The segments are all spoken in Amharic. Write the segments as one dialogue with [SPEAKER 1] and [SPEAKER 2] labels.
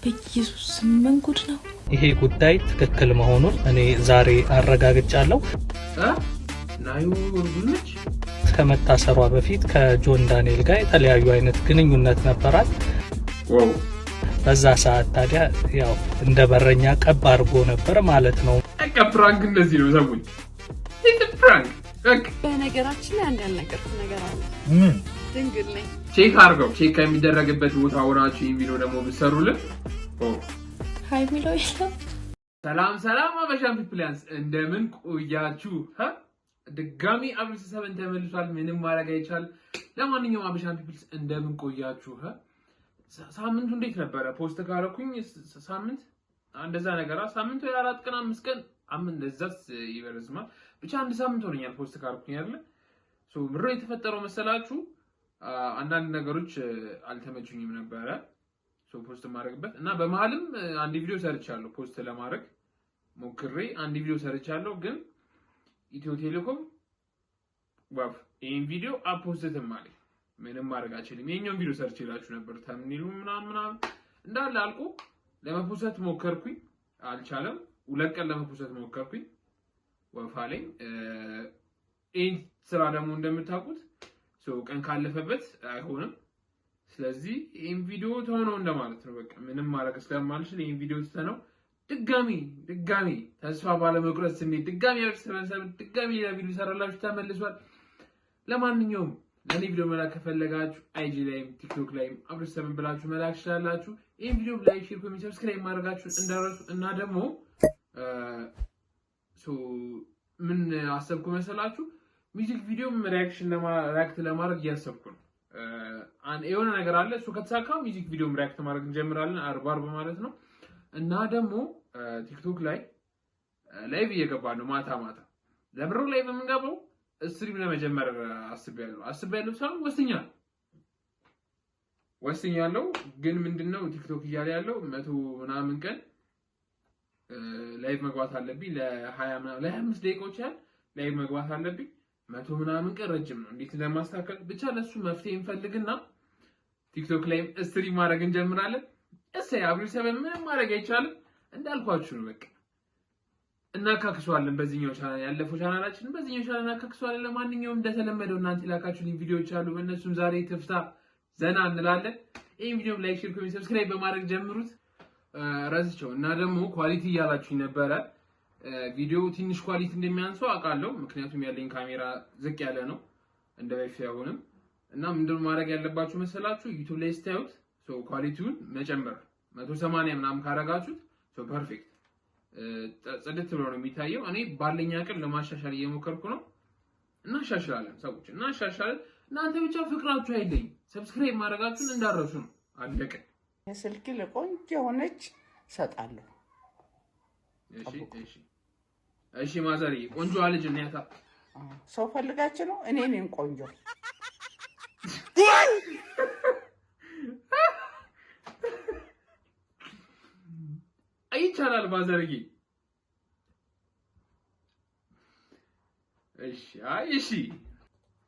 [SPEAKER 1] በኢየሱስ ምን ጉድ ነው?
[SPEAKER 2] ይሄ ጉዳይ ትክክል መሆኑን እኔ ዛሬ አረጋግጫለሁ።
[SPEAKER 3] ናዩ እርጉዝ ነች።
[SPEAKER 2] ከመታሰሯ በፊት ከጆን ዳንኤል ጋር የተለያዩ አይነት ግንኙነት ነበራት። በዛ ሰዓት ታዲያ ያው እንደ በረኛ ቀብ አድርጎ ነበር ማለት ነው።
[SPEAKER 3] በቃ prank እንደዚህ ነው ሰዎች፣ prank።
[SPEAKER 4] በነገራችን ላይ አንድ ያልነገርኩህ ነገር አለ።
[SPEAKER 5] ምን?
[SPEAKER 4] ድንግል ነኝ።
[SPEAKER 3] Check አድርገው፣ check ከሚደረግበት ቦታ ሆናችሁ ይህን ቪዲዮ ደግሞ ብትሰሩልን።
[SPEAKER 1] Hi የሚለው የለም።
[SPEAKER 3] ሰላም ሰላም፣ አበሻን ፒፕሊያንስ እንደምን ቆያችሁ? ድጋሚ አብሪስ 7 ተመልሷል። ምንም ማድረግ አይቻልም። ለማንኛውም አበሻን ፒፕልስ እንደምን ቆያችሁ? ሳምንቱ እንዴት ነበረ? Post ካረኩኝ ሳምንት እንደዛ ነገራ፣ ሳምንቱ የ4 ቀን 5 ቀን እንደዛስ ይበረዝማል። ብቻ አንድ ሳምንት ሆነኛል post ካረኩኝ አይደለ? So ምንድነው የተፈጠረው መሰላችሁ? አንዳንድ ነገሮች አልተመቹኝም ነበረ so post ማድረግበት እና በመሀልም አንድ ቪዲዮ ሰርቻለሁ። Post ለማድረግ ሞክሬ አንድ ቪዲዮ ሰርቻለሁ፣ ግን ኢትዮ ቴሌኮም ዋፍ ይህን ቪዲዮ አፖስትም አለኝ። ምንም ማድረግ አልችልም። የኛውን ቪዲዮ ሰርቼላችሁ ነበር። Thumbnail ኡ ምናምን ምናምን እንዳለ አልቆ ለመፖሰት ሞከርኩኝ፣ አልቻለም። 2 ቀን ለመፖሰት ሞከርኩኝ፣ ወፍ አለኝ። ይህን ስራ ደግሞ እንደምታውቁት ቀን ካለፈበት አይሆንም። ስለዚህ ይህን ቪዲዮ ተሆነው እንደማለት ነው። በቃ ምንም ማድረግ ስለማልችል ይህን ቪዲዮ ትተነው ድጋሚ ድጋሚ ተስፋ ባለመቁረጥ ስሜት ድጋሚ ያልተሰበሰብ ድጋሚ ሌላ ቪዲዮ ይሰራላችሁ ተመልሷል። ለማንኛውም ለእኔ ቪዲዮ መላክ ከፈለጋችሁ IG ላይም ቲክቶክ ላይም አብረሽ 7 ብላችሁ መላክ ትችላላችሁ። ይህን ቪዲዮ like፣ share፣ comment፣ subscribe ማድረጋችሁን እንዳረሱ እና ደግሞ ምን አሰብኩ መሰላችሁ? Music video reaction react ለማድረግ እያሰብኩ ነው። የሆነ ነገር አለ። እሱ ከተሳካ music video react ማድረግ እንጀምራለን። አርብ አርብ ማለት ነው። እና ደግሞ ቲክቶክ ላይ live እየገባ ነው ማታ ማታ። ለምሮ live የምንገባው stream ለመጀመር አስቤያለሁ። አስቤያለሁ ሳይሆን ወስኛለሁ ወስኛለሁ። ግን ምንድነው ቲክቶክ እያለ ያለው 100 ምናምን ቀን live መግባት አለብኝ። ለ20 ለ25 ደቂቃዎች ያህል live መግባት አለብኝ። 100 ምናምን ቀን ረጅም ነው። እንዴት እንደማስተካከል ብቻ ለሱ መፍትሄ እንፈልግና ቲክቶክ ላይም stream ማድረግ እንጀምራለን። እሰይ አብሪል 7 ምንም ማድረግ አይቻልም። እንዳልኳችሁ ነው። በቃ እናካክሰዋለን። በዚህኛው ቻናል ያለፈው ቻናላችን በዚህኛው ቻናል እናካክሰዋለን። ለማንኛውም እንደተለመደው እናንተ የላካችሁልኝ ቪዲዮዎች አሉ። በእነሱም ዛሬ ትፍታ ዘና እንላለን። ይህን ቪዲዮም like፣ share፣ comment፣ subscribe በማድረግ ጀምሩት። ረስቸው እና ደግሞ quality እያላችሁኝ ነበረ። ቪዲዮ ትንሽ quality እንደሚያንሰው አውቃለሁ። ምክንያቱም ያለኝ ካሜራ ዝቅ ያለ ነው እንደ በፊት አይሆንም። እና ምንድነው ማድረግ ያለባችሁ መሰላችሁ? ዩቲዩብ ላይ ስታዩት quality ውን መጨመር 180 ምናምን ካረጋችሁት perfect ጽድት ብሎ ነው የሚታየው። እኔ ባለኝ አቅም ለማሻሻል እየሞከርኩ ነው። እናሻሽላለን፣ ሰዎች እናሻሽላለን። እናንተ ብቻ ፍቅራችሁ አይለኝ፣ subscribe ማድረጋችሁን እንዳረሱ ነው። አለቀ።
[SPEAKER 6] ስልክ ለቆንጆ የሆነች እሰጣለሁ።
[SPEAKER 3] እሺ እሺ እሺ፣ ማዘርዬ ቆንጆ ልጅ እናያታ።
[SPEAKER 6] ሰው ፈልጋችሁ ነው? እኔ ነኝ ቆንጆ።
[SPEAKER 3] ይቻላል ማዘርዬ። እሺ፣ አይ እሺ።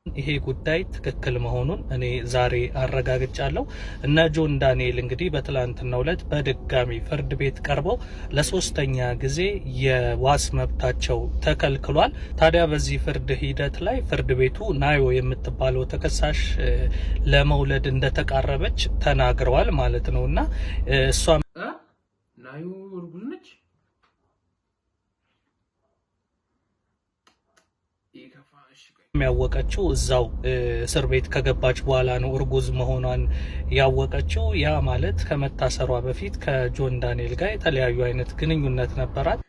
[SPEAKER 2] ይሄ ጉዳይ ትክክል መሆኑን እኔ ዛሬ አረጋግጫለሁ። እነ ጆን ዳንኤል እንግዲህ በትላንትናው ዕለት በድጋሚ ፍርድ ቤት ቀርበው ለሶስተኛ ጊዜ የዋስ መብታቸው ተከልክሏል። ታዲያ በዚህ ፍርድ ሂደት ላይ ፍርድ ቤቱ ናዮ የምትባለው ተከሳሽ ለመውለድ እንደተቃረበች ተናግረዋል ማለት ነው እና እሷ
[SPEAKER 3] ናዮ እርጉዝ ነች።
[SPEAKER 2] ያወቀችው እዛው እስር ቤት ከገባች በኋላ ነው እርጉዝ መሆኗን ያወቀችው። ያ ማለት ከመታሰሯ በፊት ከጆን ዳንኤል ጋር የተለያዩ አይነት ግንኙነት ነበራት።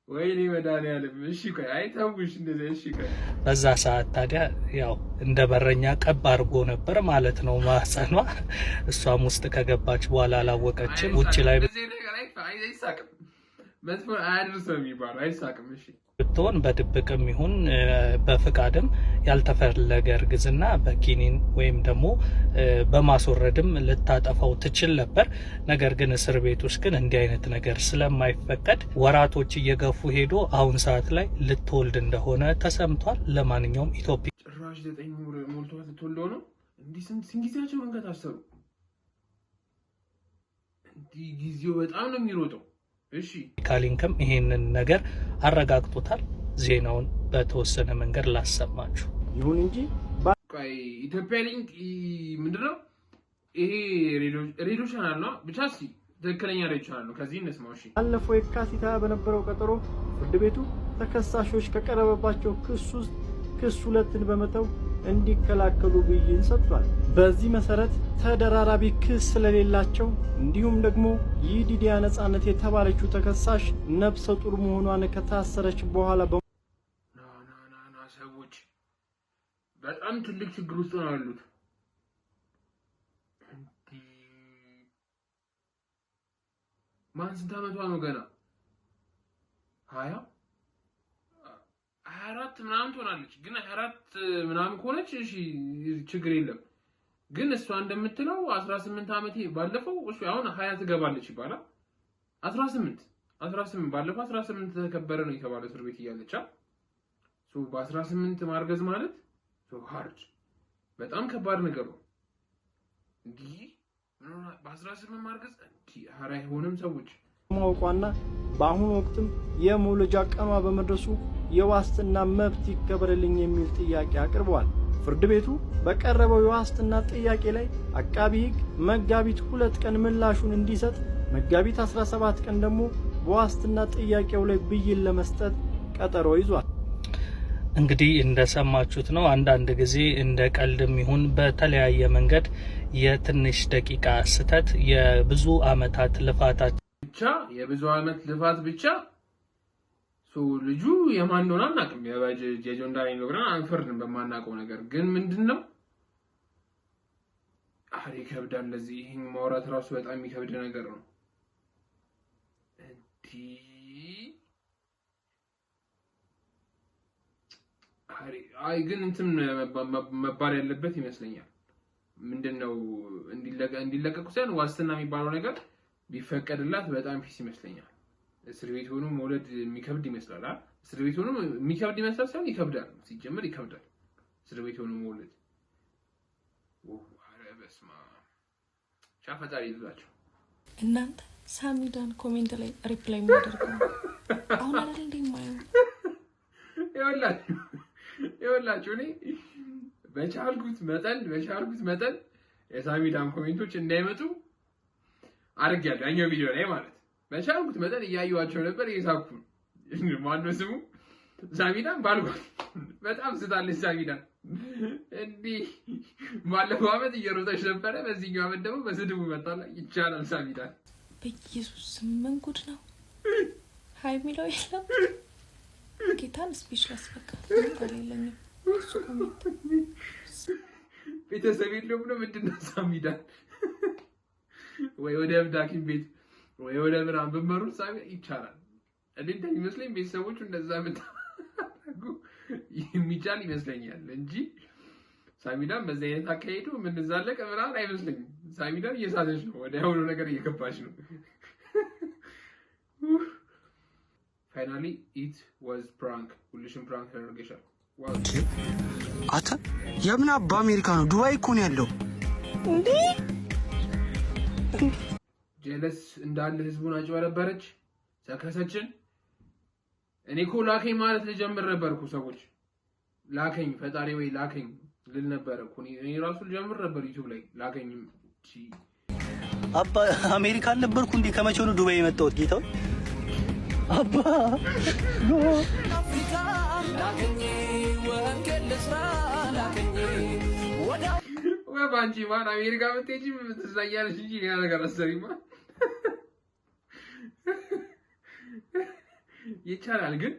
[SPEAKER 3] ወይኔ መድኃኒዓለም። እሺ ቆይ አይተውሽ እንደዚህ። እሺ ቆይ
[SPEAKER 2] በዛ ሰዓት ታዲያ ያው እንደ በረኛ ቀብ አድርጎ ነበር ማለት ነው ማህፀኗ። እሷም ውስጥ ከገባች በኋላ አላወቀችም። ውጭ ላይ
[SPEAKER 3] አይሳቅም፣ መጥፎ አያድርሰው የሚባለው አይሳቅም። እሺ
[SPEAKER 2] ብትሆን በድብቅም ይሁን በፍቃድም ያልተፈለገ እርግዝና በኪኒን ወይም ደግሞ በማስወረድም ልታጠፋው ትችል ነበር። ነገር ግን እስር ቤት ውስጥ ግን እንዲህ አይነት ነገር ስለማይፈቀድ ወራቶች እየገፉ ሄዶ አሁን ሰዓት ላይ ልትወልድ እንደሆነ ተሰምቷል። ለማንኛውም ኢትዮጵያ
[SPEAKER 3] ጭራሽ 9 ወር ሞልቷት ልትወልደው ነው። እንዲህ ስንት ጊዜያቸው ግን ከታሰሩ? እንዲህ ጊዜው በጣም ነው የሚሮጠው። እሺ።
[SPEAKER 2] ሊንክም ይሄንን ነገር አረጋግጦታል። ዜናውን በተወሰነ መንገድ ላሰማችሁ።
[SPEAKER 5] ይሁን እንጂ
[SPEAKER 3] ቆይ፣ ኢትዮጵያ ሊንክ ምንድነው ይሄ? ሬዲዮ ቻናል ነው ብቻ፣ እስኪ ትክክለኛ ሬዲዮ ቻናል ነው። ከዚህ እንስማው። እሺ።
[SPEAKER 5] ባለፈው የካቲት 20 በነበረው ቀጠሮ ፍርድ ቤቱ ተከሳሾች ከቀረበባቸው ክስ ውስጥ ክስ ሁለትን በመተው እንዲከላከሉ ብይን ሰጥቷል። በዚህ መሰረት ተደራራቢ ክስ ስለሌላቸው እንዲሁም ደግሞ ይዲዲያ ነጻነት የተባለችው ተከሳሽ ነፍሰ ጡር መሆኗን ከታሰረች በኋላ
[SPEAKER 3] ና ና ና ና፣ ሰዎች በጣም ትልቅ ችግር ውስጥ ነው ያሉት። እንዲህ ማን ስንት ዓመቷ ነው ገና? 24 ምናምን ትሆናለች። ግን 24 ምናምን ከሆነች እሺ ችግር የለም። ግን እሷ እንደምትለው 18 ዓመቴ ባለፈው፣ እሱ አሁን 20 ትገባለች ይባላል። 18 18 ባለፈው 18 ተከበረ ነው የተባለው እስር ቤት እያለች። So በ18 ማርገዝ ማለት so hard፣ በጣም ከባድ ነገር ነው። እንዲህ በ18 ማርገዝ እንዲህ ኧረ አይሆንም ሰዎች።
[SPEAKER 5] ማወቋና በአሁኑ ወቅትም የመውለጃ ቀኗ በመድረሱ የዋስትና መብት ይከበርልኝ የሚል ጥያቄ አቅርበዋል። ፍርድ ቤቱ በቀረበው የዋስትና ጥያቄ ላይ አቃቢ ሕግ መጋቢት 2 ቀን ምላሹን እንዲሰጥ፣ መጋቢት 17 ቀን ደግሞ በዋስትና ጥያቄው ላይ ብይን ለመስጠት ቀጠሮ ይዟል።
[SPEAKER 2] እንግዲህ እንደሰማችሁት ነው። አንዳንድ ጊዜ እንደ ቀልድም ይሁን በተለያየ መንገድ የትንሽ ደቂቃ ስህተት የብዙ አመታት ልፋታችን
[SPEAKER 3] ብቻ የብዙ አመት ልፋት ብቻ። So ልጁ የማን እንደሆነ አናውቅም። የጆን ዳንኤል ነው ብለን አንፈርድም በማናውቀው ነገር። ግን ምንድን ነው፣ አረ ይከብዳል። ለዚህ ይህን ማውራት ራሱ በጣም የሚከብድ ነገር ነው። እንዲህ አይ ግን እንትን መባል ያለበት ይመስለኛል። ምንድን ነው፣ እንዲለቀቁ ሳይሆን ዋስትና የሚባለው ነገር ቢፈቀድላት በጣም peace ይመስለኛል። እስር ቤት ሆኖ መውለድ የሚከብድ ይመስላል። እስር ቤት ሆኖ የሚከብድ ይመስላል ሳይሆን ይከብዳል። ሲጀምር ይከብዳል እስር ቤት ሆኖ መውለድ። ኧረ በስመ አብ፣ ብቻ ፈጣሪ ይዝላቸው።
[SPEAKER 1] እናንተ ሳሚዳን comment ላይ reply የሚያደርገው አሁን አይደል እንዴ የማየው?
[SPEAKER 3] ይኸውላችሁ፣ እኔ በቻልኩት መጠን የሳሚዳን comment ኦች እንዳይመጡ አድርጌያለሁ። ያኛው ቪዲዮ ላይ ማለት በቻልኩት መጠን እያየኋቸው ነበር፣ እየሳኩ ነው። ማነው ስሙ? ሳሚዳን ባልጓል። በጣም ስታለች ሳሚዳን። እንዲህ ባለፈው ዓመት እየሮጠች ነበረ፣ በዚህኛው ዓመት ደግሞ በስድቡ መጣላ። ይቻላል ሳሚዳን።
[SPEAKER 1] በኢየሱስ ምን ጉድ ነው? Hi የሚለው የለም። ጌታን speechless፣ በቃ ቃል የለኝም። እሱ comment
[SPEAKER 3] ቤተሰብ የለውም ነው ምንድን ነው? ሳሚዳን ወይ ወደ እብድ ሐኪም ቤት ወይ ወደ ምናምን ብመሩት ሳሚ ይቻላል። እኔ እንደሚመስለኝ ቤተሰቦቹ እንደዛ ብታደርጉ የሚቻል ይመስለኛል እንጂ ሳሚዳን በዚህ አይነት አካሄዱ የምንዛለቅ ምናምን አይመስለኝም። ሳሚዳን እየሳተች ነው፣ ወደ የሆነ ነገር እየገባች ነው። Finally it was prank። ሁልሽም prank ተደርገሻል።
[SPEAKER 7] አተ የምን አባ አሜሪካ ነው? ዱባይ እኮ ነው ያለው።
[SPEAKER 3] ጀለስ እንዳለ ህዝቡን አጭበረበረች፣ ሰከሰችን። እኔ እኮ ላከኝ ማለት ልጀምር ነበር እኮ ሰዎች፣ ላከኝ ፈጣሪ ወይ ላከኝ ልል ነበረ እኮ። እኔ ራሱ ልጀምር ነበር ዩቲዩብ ላይ ላከኝ።
[SPEAKER 7] አባ አሜሪካ አልነበርኩ እንዴ? ከመቼው ነው ዱባይ የመጣሁት? ጌታው አባ no።
[SPEAKER 3] ወይ ባንቺ ማን አሜሪካ ብትሄጂ ትዛያለሽ እንጂ ሌላ ነገር አሰሪማ ይቻላል። ግን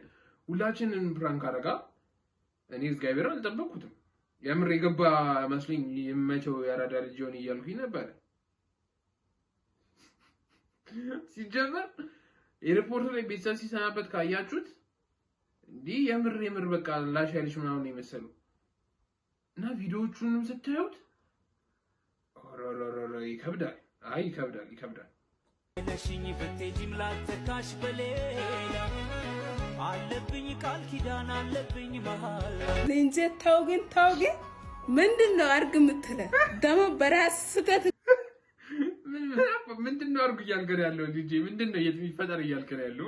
[SPEAKER 3] ሁላችንን prank አረጋ። እኔ እግዚአብሔር አልጠበቅኩትም። የምር የገባ መስሎኝ የመቸው ያራዳ ልጅ ሆን እያልኩኝ ነበረ። ሲጀመር ኤርፖርት ላይ ቤተሰብ ሲሰናበት ካያችሁት እንዲህ የምር የምር በቃ ላሽ ያለሽ ምናምን የመሰለው እና ቪዲዮዎቹንም ስታዩት ኦሮሮሮሮ ይከብዳል። አይ ይከብዳል፣ ይከብዳል።
[SPEAKER 8] ለሽኝ ብትሄጂም ላተካሽ በሌላ አለብኝ ቃል ኪዳን አለብኝ መሃላ።
[SPEAKER 9] እንጂ ተው ግን፣ ተው ግን።
[SPEAKER 4] ምንድን ነው አርግ የምትለ ደግሞ በራስ ስህተት?
[SPEAKER 3] ምንድን ነው አርጉ እያልከን ያለው ልጄ? ምንድን ነው የሚፈጠር እያልከን ያለው?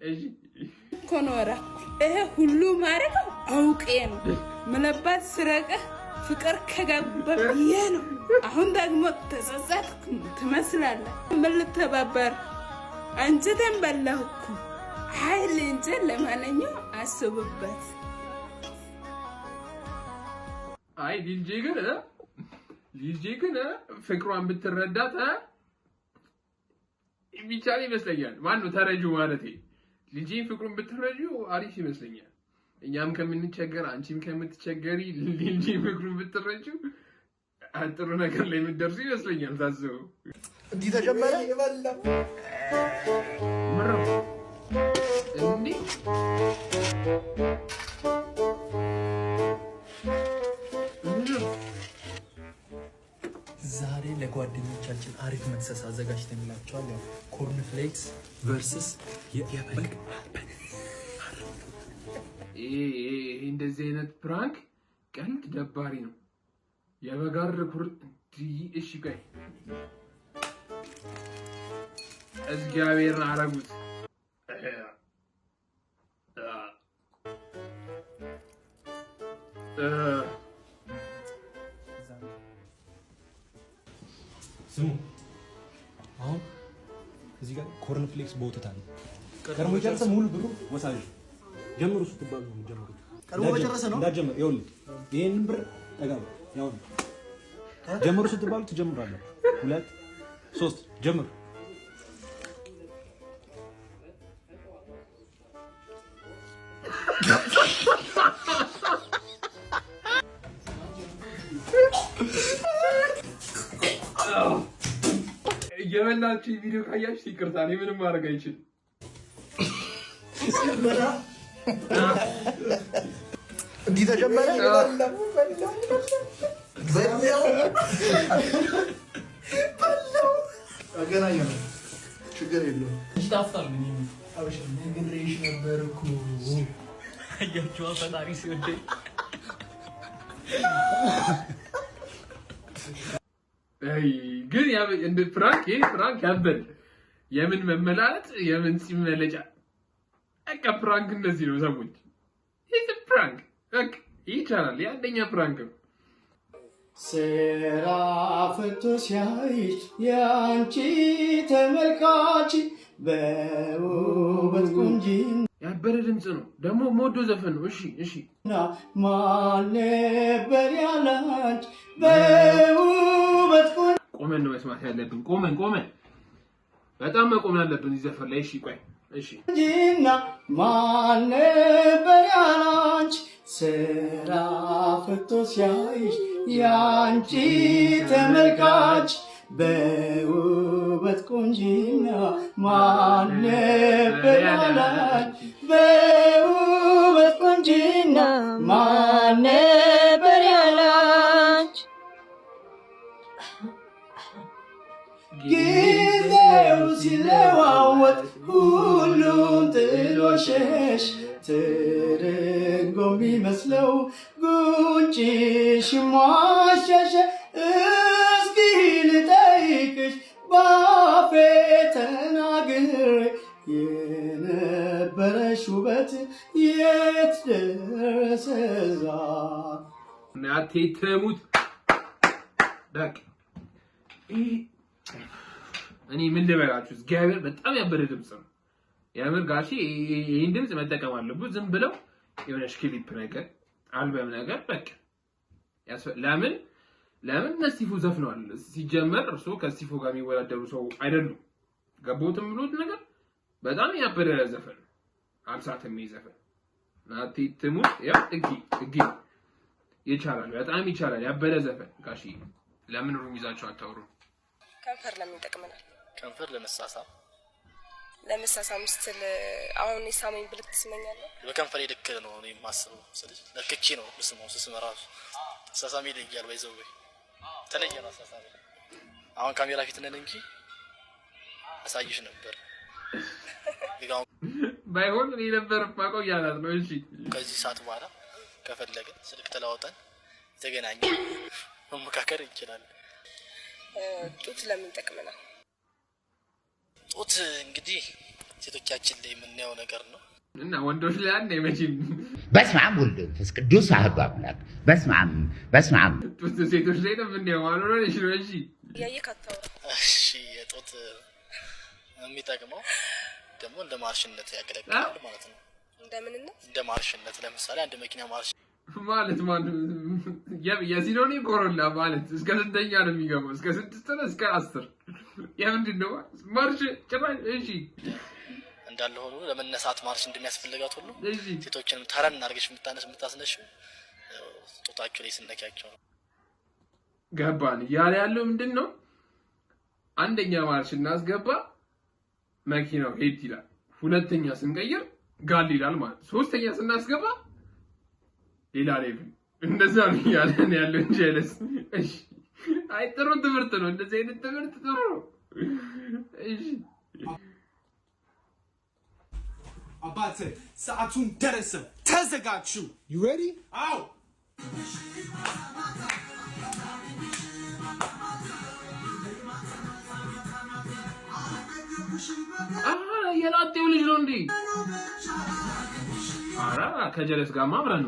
[SPEAKER 3] እሺ።
[SPEAKER 4] እኮ ነው እራኩ። ይሄ ሁሉ ማድረገው አውቄ ነው። ምናልባት ስረቅህ ፍቅር ከገባ ብዬ ነው። አሁን ደግሞ ተጸጸትኩ ትመስላለህ። ምን ልተባበር አንጀቴን በላሁ እኮ። አይ ልንጀ ለማንኛውም አስብበት።
[SPEAKER 3] አይ ሊልጄ ግን ፍቅሯን ብትረዳት የሚቻል ይመስለኛል። ማን ነው ተረጁ ማለቴ ሊልጄ ፍቅሩን ብትረጁ አሪፍ ይመስለኛል። እኛም ከምንቸገር አንቺም ከምትቸገሪ ሊልጄ ፍቅሩን ብትረጁ ጥሩ ነገር ላይ የምትደርሱ ይመስለኛል ሳስበው።
[SPEAKER 7] እንዲህ ተጀመረ።
[SPEAKER 3] ምረው እንዴ? ምረው።
[SPEAKER 7] ዛሬ ለጓደኞቻችን አሪፍ መክሰስ አዘጋጅተንላቸዋል። ያው corn flakes versus የበግ።
[SPEAKER 3] ይሄ እንደዚህ አይነት prank ቀልድ ደባሪ ነው። የበጋር ኩር እሺ፣ ቆይ እግዚአብሔርን አረጉት።
[SPEAKER 5] ስሙ፣ አሁን እዚህ ጋር corn flakes በወተት አለ። ቀድሞ የጨረሰ ሙሉ ብሩ ወሳጅ። ጀምሩ ስትባሉ ነው የምትጀምሩት።
[SPEAKER 7] ቀድሞ በጨረሰ ነው?
[SPEAKER 5] እንዳትጀምር። ይኸውልህ ይሄንን ብር ጠጋ በል። ያው ነው። ጀምሩ ስትባሉ ትጀምራላችሁ። ሁለት ሶስት ጀምሩ።
[SPEAKER 3] እየበላችሁ ቪዲዮ ካያችሁ ይቅርታ፣ እኔ ምንም ማድረግ አይችልም።
[SPEAKER 7] እንዲህ ተጀመረ።
[SPEAKER 9] አገናኘ ነው፣ ችግር የለውም።
[SPEAKER 2] ይጣፍጣል ግን።
[SPEAKER 9] አበሻ ነግሬሽ ነበር እኮ።
[SPEAKER 2] አያችኋ ፈጣሪ ሲወደኝ።
[SPEAKER 3] አይ ግን ያ እንደ prank ይሄ prank ያበል የምን መመላለት የምን ጺም መለጫ። በቃ prank እንደዚህ ነው ሰዎች። ይህ prank በቃ ይቻላል። የአንደኛ prank ነው።
[SPEAKER 5] ስራ ፈቶ ሲያይሽ የአንቺ ተመልካች በውበት ቁንጂና
[SPEAKER 3] ያበረ ድምፅ ነው ደግሞ ሞዶ ዘፈን ነው። እሺ።
[SPEAKER 5] ማን ነበር ያላንች በውበት
[SPEAKER 3] ቆመን ነው መስማት ያለብን። ቆመን ቆመን በጣም መቆም ያለብን እዚህ ዘፈን ላይ። እሺ ቆይ እሺ።
[SPEAKER 5] ቁንጂና ማን ነበር ያላንች ስራ ፈቶ ሲያይሽ ያንቺ ተመልካች በውበት ቁንጂና ማን ነበር ያላንች በውበት ቁንጂና ማን ነበር ያላንች። ጊዜው ሲለዋወጥ ሁሉም ጥሎ ሸሽ ትርንጎ የሚመስለው ጉንጭሽ ሟሸሸ። እስኪ ልጠይቅሽ ባፌ ተናግሬ የነበረሽ ውበት የት ደረሰ ዛሬ?
[SPEAKER 3] እናቴ ትሙት በቃ ይሄ እኔ ምን ልበላችሁ፣ እግዚአብሔር በጣም ያበደ ድምፅ ነው። የምር ጋሼ ይህን ድምፅ መጠቀም አለብህ። ዝም ብለው የሆነች ክሊፕ ነገር አልበም ነገር በቃ ለምን ለምን እነ ስቲፎ ዘፍነዋል። ሲጀመር እርሶ ከስቲፎ ጋር የሚወዳደሩ ሰው አይደሉም። ገቦትም ብሎት ነገር በጣም ያበደ ዘፈን ነው። አልሳትም ይሄ ዘፈን። እናቴ ትሙት ያው እጊ እጊ ይቻላል፣ በጣም ይቻላል። ያበደ ዘፈን ጋሼ ለምን room ይዛችሁ አታወሩም?
[SPEAKER 10] ከንፈር ለምን ይጠቅመናል?
[SPEAKER 11] ከንፈር ለመሳሳም።
[SPEAKER 10] ለመሳሳም ስትል አሁን የሳመኝ ብልክ ትስመኛለህ?
[SPEAKER 11] በከንፈሬ ልክ ነው እኔ የማስበው ስልሽ ለክቼ ነው ምስመው። ስስም ራሱ አሳሳሚ ይለያል። ባይዘው ወይ ተለየ ነው አሳሳሚ። አሁን ካሜራ ፊት ነን እንጂ አሳይሽ ነበር። ግን አሁን
[SPEAKER 3] ባይሆን እኔ ነበር የማውቀው እያላት ነው። እሺ።
[SPEAKER 11] ከዚህ ሰዓት በኋላ ከፈለግን ስልክ ተለዋውጠን እየተገናኘ መመካከር እንችላለን።
[SPEAKER 10] ጡት ለምን ይጠቅመናል?
[SPEAKER 11] ጡት እንግዲህ ሴቶቻችን ላይ የምናየው ነገር ነው።
[SPEAKER 3] እና ወንዶች ላይ አንድ መቼም
[SPEAKER 12] በስመ አብ ወልድ መንፈስ ቅዱስ አሐዱ አምላክ። በስመ አብ፣ በስመ አብ።
[SPEAKER 3] ጡት ሴቶች ላይ ነው የምናየው ማለት ነው። እሺ፣ እሺ።
[SPEAKER 10] እያየህ አታውራ።
[SPEAKER 11] እሺ፣ የጡት የሚጠቅመው ደግሞ እንደ ማርሽነት ያገለግላል ማለት ነው።
[SPEAKER 10] እንደምንነት?
[SPEAKER 11] እንደ ማርሽነት፣ ለምሳሌ አንድ መኪና ማርሽ
[SPEAKER 3] ማለት ማን የሲኖኒ ኮሮላ ማለት እስከ ስንተኛ ነው የሚገባው? እስከ 6 ነው፣ እስከ 10? የምንድን ነው ማርሽ ጭራሽ? እሺ።
[SPEAKER 11] እንዳለ ሆኖ ለመነሳት ማርሽ እንደሚያስፈልጋት ሁሉ ሴቶችንም ተረን አድርገሽ የምታስነሺው ጡታቸው ላይ ስነኪያቸው ነው።
[SPEAKER 3] ገባን። እያለ ያለው ምንድን ነው? አንደኛ ማርሽ እናስገባ መኪናው ሄድ ይላል። ሁለተኛ ስንቀይር ጋል ይላል ማለት፣ ሶስተኛ ስናስገባ ሌላ level፣ እንደዛ ነው እያለን ያለው እንጂ አይለስ። እሺ፣ አይ ጥሩ ትምህርት ነው። እንደዚህ አይነት ትምህርት ጥሩ ነው። እሺ።
[SPEAKER 13] አባቴ፣ ሰዓቱን ደረሰ። ተዘጋጁ። You ready? አዎ።
[SPEAKER 3] አሀ፣ የላጤው ልጅ ነው እንዴ? ኧረ ከጀለስ ጋር አብረን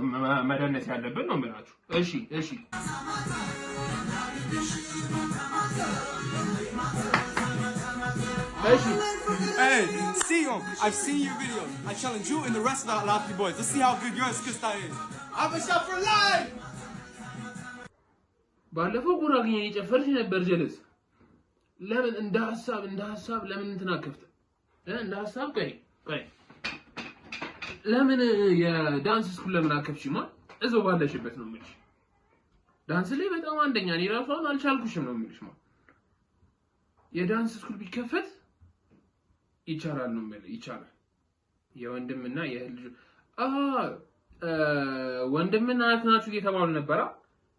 [SPEAKER 3] መደነስ ያለብን ነው የምላችሁ። እሺ፣ እሺ።
[SPEAKER 13] Hey, Sion, I've seen your videos. I challenge you and the rest of the Lathi boys. Let's see how good your እስክስታ is. አበሻ for life!
[SPEAKER 3] ባለፈው ጉራግኛ እየጨፈርሽ ነበር ጀለስ። ለምን እንደ ሀሳብ ለምን እንትን አከፍትም? እንደ ሀሳብ፣ ቆይ ቆይ፣ ለምን የ dance school ለምን አከፍሽማ? እዛው ባለሽበት ነው የምልሽ። ዳንስ ላይ በጣም አንደኛ፣ እኔ ራሱ አሁን አልቻልኩሽም ነው የምልሽ። ማ የ dance school ቢከፈት ይቻላል ነው የምልህ፣ ይቻላል። የወንድምና የእህት ልጅ፣ ወንድምና እህት ናችሁ እየተባሉ ነበራ።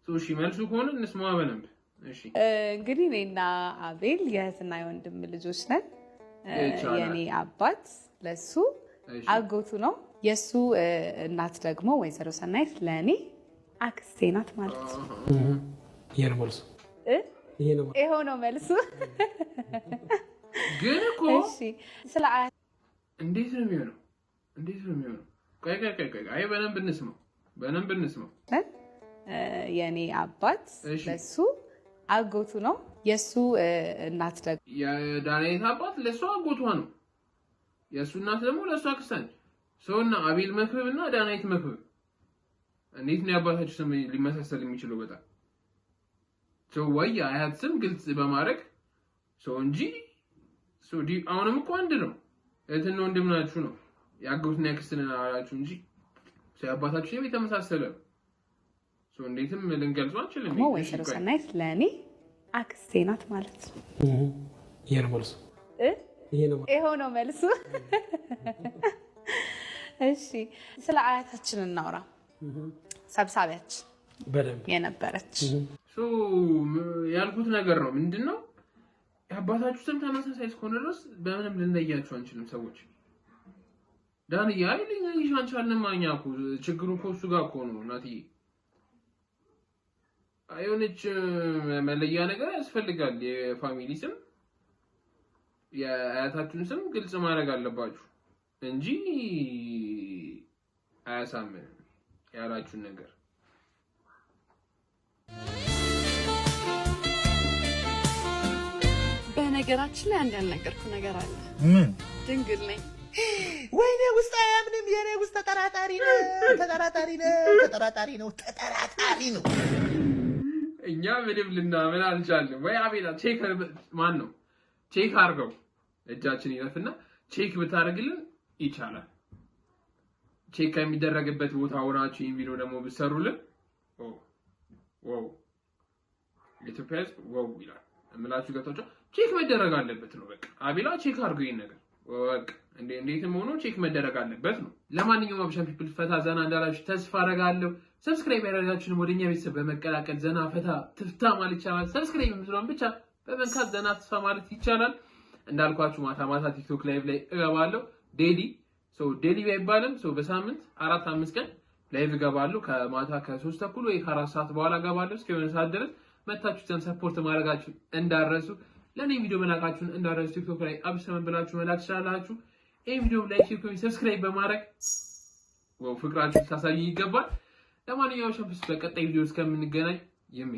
[SPEAKER 3] እሺ፣ መልሱ ከሆነ እንስማዋ በደንብ። እሺ።
[SPEAKER 14] እንግዲህ እኔና አቤል የእህትና የወንድም ልጆች ነን።
[SPEAKER 3] ይቻላል።
[SPEAKER 14] የኔ አባት ለሱ አጎቱ ነው። የእሱ እናት ደግሞ ወይዘሮ ሰናይት ለእኔ አክስቴ ናት ማለት ነው።
[SPEAKER 15] ይሄ ነው መልሱ።
[SPEAKER 14] እ?
[SPEAKER 15] ይሄ ነው።
[SPEAKER 14] ይኸው ነው መልሱ።
[SPEAKER 3] ግን እኮ
[SPEAKER 14] እሺ፣ ስለ አያት
[SPEAKER 3] እንዴት ነው የሚሆነው? እንዴት ነው የሚሆነው? ቆይ ቆይ ቆይ ቆይ፣ አይ በደንብ እንስማው፣ በደንብ እንስማው።
[SPEAKER 14] ነን። የኔ አባት ለሱ አጎቱ ነው። የእሱ እናት ደግሞ
[SPEAKER 3] የዳንኤል አባት ለእሷ አጎቷ ነው። የእሱ እናት ደግሞ ለእሷ አክስቷ ነች። ሰውና አቤል መክብብ እና ዳናይት መክብብ እንዴት ነው የአባታችሁ ስም ሊመሳሰል የሚችለው? በጣም ሰው ወይ የአያት ስም ግልጽ በማድረግ ሰው እንጂ ሰው አሁንም እኮ አንድ ነው። እህትና ወንድም ናችሁ ነው፣ የአጎትና የአክስት አላችሁ እንጂ ሰው የአባታችሁ ስም የተመሳሰለ ነው። ሰው እንዴትም ልንገልጸው አንችልም።
[SPEAKER 14] ደግሞ
[SPEAKER 3] እሺ፣
[SPEAKER 14] ወይዘሮ
[SPEAKER 3] ቆይ።
[SPEAKER 14] ሰናይት ለእኔ አክስቴ ናት ማለት ነው።
[SPEAKER 15] ይሄ ነው መልሱ።
[SPEAKER 14] እ?
[SPEAKER 15] ይሄ ነው።
[SPEAKER 14] ይኸው ነው መልሱ። እሺ፣ ስለ አያታችን እናውራ። ሰብሳቢያችን
[SPEAKER 15] በደንብ
[SPEAKER 14] የነበረች
[SPEAKER 3] So ያልኩት ነገር ነው። ምንድን ነው፣ የአባታችሁ ስም ተመሳሳይ እስከሆነ ድረስ በምንም ልንለያችሁ አንችልም። ሰዎች ዳንዬ፣ አይ ልንለይሽ አንቻልንም። እኛ እኮ ችግሩ እኮ እሱ ጋር እኮ ነው እናትዬ። አይ የሆነች መለያ ነገር ያስፈልጋል። የ family ስም፣ የአያታችሁን ስም ግልጽ ማድረግ አለባችሁ እንጂ አያሳምንም ያላችሁን ነገር።
[SPEAKER 16] በነገራችን ላይ አንድ ያልነገርኩ ነገር አለ።
[SPEAKER 9] ምን?
[SPEAKER 16] ድንግል ነኝ።
[SPEAKER 9] ወይኔ፣ ውስጥ አያምንም። የኔ ውስጥ ተጠራጣሪ ነው፣ ተጠራጣሪ ነው፣ ተጠራጣሪ ነው፣ ተጠራጣሪ ነው።
[SPEAKER 3] እኛ ምንም ልናምን አልቻልንም። ወይ አቤላ check፣ ማን ነው check አድርገው፣ እጃችን ይረፍና check ብታደርግልን ይቻላል። Check ከሚደረግበት ቦታ ሆናችሁ ይህን ቪዲዮ ደግሞ ብትሰሩልን wow፣ የኢትዮጵያ ሕዝብ wow ይላል እምላችሁ ገብታችሁ check መደረግ አለበት ነው። በቃ አቤላ check አድርገው ይህን ነገር፣ በቃ እንዴትም ሆኖ check መደረግ አለበት ነው። ለማንኛውም አበሻ people ፈታ ዘና እንዳላችሁ ተስፋ አደርጋለሁ። Subscribe ያደረጋችሁንም ወደኛ ቤተሰብ በመቀላቀል ዘና ፈታ ትፍታ ማለት ይቻላል። Subscribe የምትለውን ብቻ በመንካት ዘና ትፍታ ማለት ይቻላል። እንዳልኳችሁ ማታ ማታ ቲክቶክ live ላይ እገባለሁ daily፣ so daily ባይባልም so በሳምንት 4 5 ቀን Live እገባለሁ። ከማታ ከ3:30 ወይ ከ4 ሰዓት በኋላ እገባለሁ። እስከ የሆነ ሰዓት ድረስ መታችሁ ዘን support ማድረጋችሁን እንዳረሱ፣ ለእኔ ቪዲዮ መላካችሁን እንዳረሱ። ቲክቶክ ላይ አብሰመን ብላችሁ መላክ ትችላላችሁ። ይህ ቪዲዮ like፣ share፣ subscribe በማድረግ ፍቅራችሁ ታሳዩ ይገባል። ለማንኛውም ሸምፕስ በቀጣይ ቪዲዮ እስከምንገናኝ ይሜ።